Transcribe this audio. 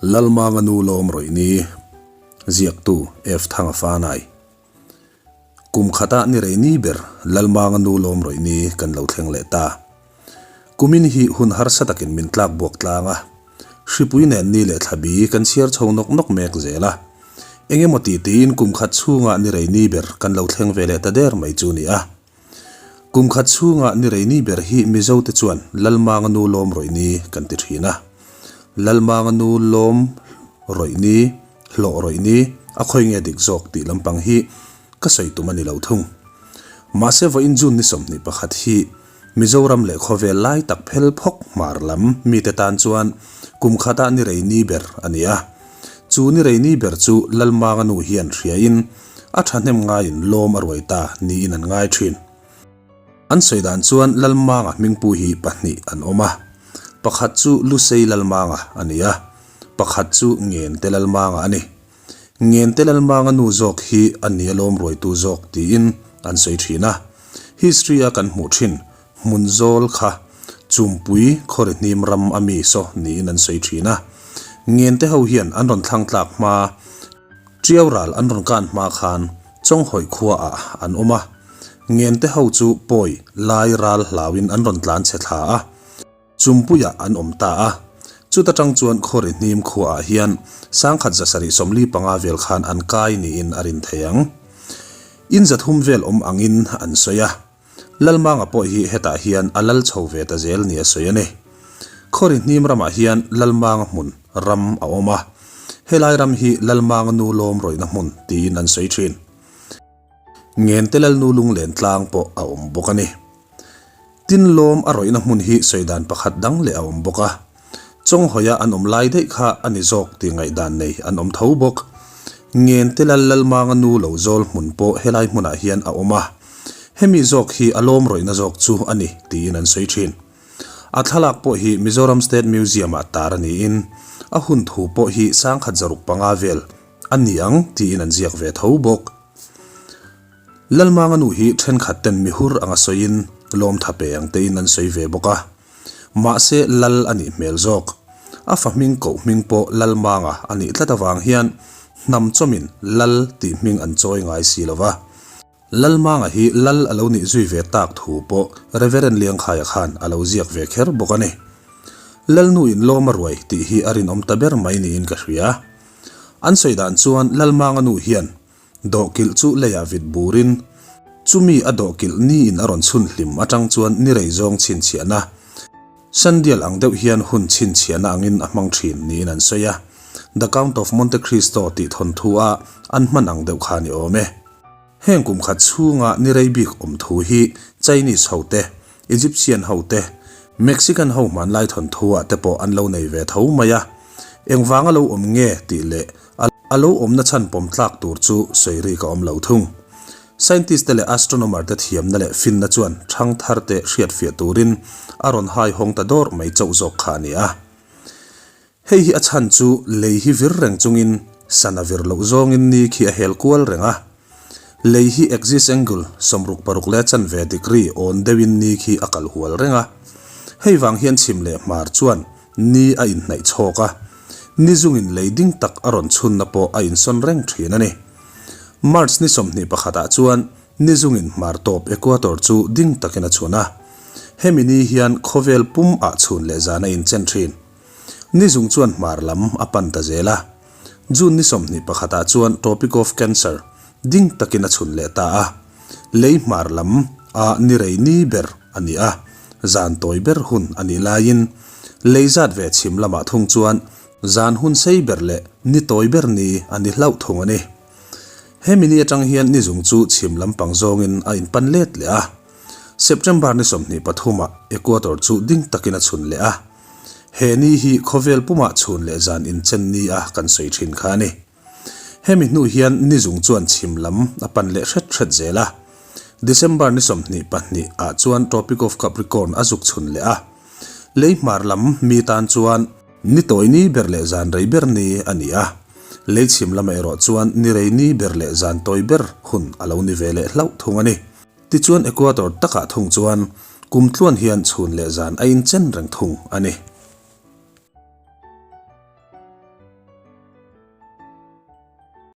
Lalmanga nu lawm rawih ni, ziaktu F. Thanga Fanai. Kum khata ni rei ni ber Lalmanga nu lawm rawih ni kan lo thleng leh ta. Kumin hi hun harsa takin min tlak buak tlang a, hripui nen ni leh thlabi kan chhiar chho nawk nawk mek zel a. Eng emaw ti tiin kum khat chhunga ni rei ni ber kan lo thleng ve leh ta der mai chu ni a. Kum khat chhunga ni rei ni ber hi Mizo te chuan Lalmanga nu lawm rawih ni kan ti thin a. Lalmanga nu lawm rawih ni, hlawh rawih ni, a khawi nge dik zawk tih lampang hi ka sawi tum a ni lo thung. Mahse vawiin June ni 21 hi Mizoram leh khawvel lai tak phel phawk hmar lam mite tan chuan kum khata ni rei ni ber a ni a. Chu ni rei ni ber chu Lalmanga nu hian hriain a thahnem ngaiin lawm a ruai ta niin an ngai thin. An sawi dan chuan Lalmanga hmingpu hi pahnih an awm a, pakhat chu Lusei Lalmanga a ni a, pakhat chu Ngente Lalmanga a ni. Ngente Lalmanga nu zawk hi a ni a lawm ruaitu zawk tiin an sawi thin a. History a kan hmuh thin hmun zawl kha Chumpui khawri hnim ram a mi saw niin an sawi thin a. Ngente ho hian an rawn thlang tlak hma Tiau ral an rawn kan hma khan Chawnghawi khua ah an awm a. Ngente ho chu pawi lai ral hlauin an rawn tlan chhe thla a. Chumpuiah an awm ta a. Chuta tang chuan Khawri hnim khuaah hian sangkhat 745 vel khan an kai niin a rin thei ang. In 300 vel awm angin an sawi a. Lalmanga pawh hi hetah hian a lal chho ve ta zel nia sawi a ni. Khawri hnim ramah hian Lalmanga hmun ram a awm a. Helai ram hi Lalmanga nu lawm rawihna hmun tiin an sawi thin. Ngente Lalnu lunglen tlang pawh a awm bawk a ni. Tin lawm a rawihna hmun hi sawi dan pakhat dang leh a awm bawk a. Chawnghawia an awm lai daih kha a ni zawk tih ngaihdan nei an awm tho bawk. Ngente Lal Lalmanga nu lo zawl hmun pawh helai hmunah hian a awm a. Hemi zawk hi a lawm rawihna zawk chu a ni tiin an sawi thin. A thlalak pawh hi Mizoram State Museum-ah tar a niin a hun thu pawh hi 1605 vel a ni ang tiin an ziak ve tho bawk. Lalmanga nu hi thenkhat ten mihur anga sawiin lawmtha pe ang tein an sawi ve bawk a. Mahse Lal a nih hmel zawk. A fa hming koh hming pawh Lalmanga a nih tlat avang hian hnam chawmin Lal tih hming an chawi ngai si lo va. Lalmanga hi Lal a lo nih zui ve tak thu pawh Reverend Liangkhaia khan a lo ziak ve kher bawk a ni. Lalnu in lawm a ruai tih hi a rinawm ta ber mai niin ka hria. An sawi dan chuan Lalmanga nu hian Dawhkilh chu leiah vit burin, chumi a dawhkilh niin a rawn chhun hlim atang chuan ni rei zawng chhinchhiahna, Sandial ang deuh hian hun chhinchhiahna angin a hmang thin niin an sawi a, The Count of Monte Cristo tih thawnthu a an hman ang deuh kha ni awm e. Heng kum khat chhunga ni rei bik awm thu hi Chinese ho te, Egyptian ho te, Mexican ho hmanlai thawnthu ah te pawh an lo nei ve tho mai a, engvanga lo awm nge tih leh A lo awmna chhan pawm tlak tur chu sawi rik a awm lo thung. Scientist te leh astronomer te thiamna leh finna chuan thang thar te hriatfiah turin a rawn hai hawng ta dawr mai chauh zawk kha a ni a. Hei hi a chhan chu lei hi vir reng chungin sana vir loh zawngin ni khi a hel kual reng a. Lei hi axis angle 66 leh chanve degree awn deuhin ni khi a kal hual reng a. Hei vang hian chhim leh hmar chuan Ni a inhnaih chhawk a, ni zungin lei ding tak a rawn chhunna pawh a insawn reng thin a ni. March ni 21 ah chuan ni zungin hmar tawp equator chu ding takin a chhun a. Hemi ni hian khawvel pum ah chhun leh zan a inchen thin. Ni zung chuan hmar lam a pan ta zel a. June ni 21 ah chuan Tropic of Cancer ding takin a chhun leh ta a. Lei hmar lam a ni rei ni ber a ni a, zan tawi ber hun a nih laiin lei zat ve chhim lamah thung chuan zan hun sei ber leh ni tawi ber ni a ni hlauh thung a ni. Hemi ni atang hian ni zung chu chhim lampang zawngin a inpan let leh a. September ni 23 ah equator chu ding takin a chhun leh a. He ni hi khawvel pumah chhun leh zan inchen ni a kan sawi thin kha a ni. Hemi hnu hian ni zung chuan chhim lam a pan leh hret hret zel a. December ni 22 ah chuan Tropic of Capricorn a zuk chhun leh a. Lei hmar lam mi tan chuan ni tawi ni ber leh zan rei ber ni a ni a. Lei chhim lamah erawh chuan ni rei ni ber leh zan tawi ber hun a lo ni ve leh hlauh thung a ni. Tichuan Equator takah thung chuan kum tluan hian chhun leh zan a inchen reng thung a ni.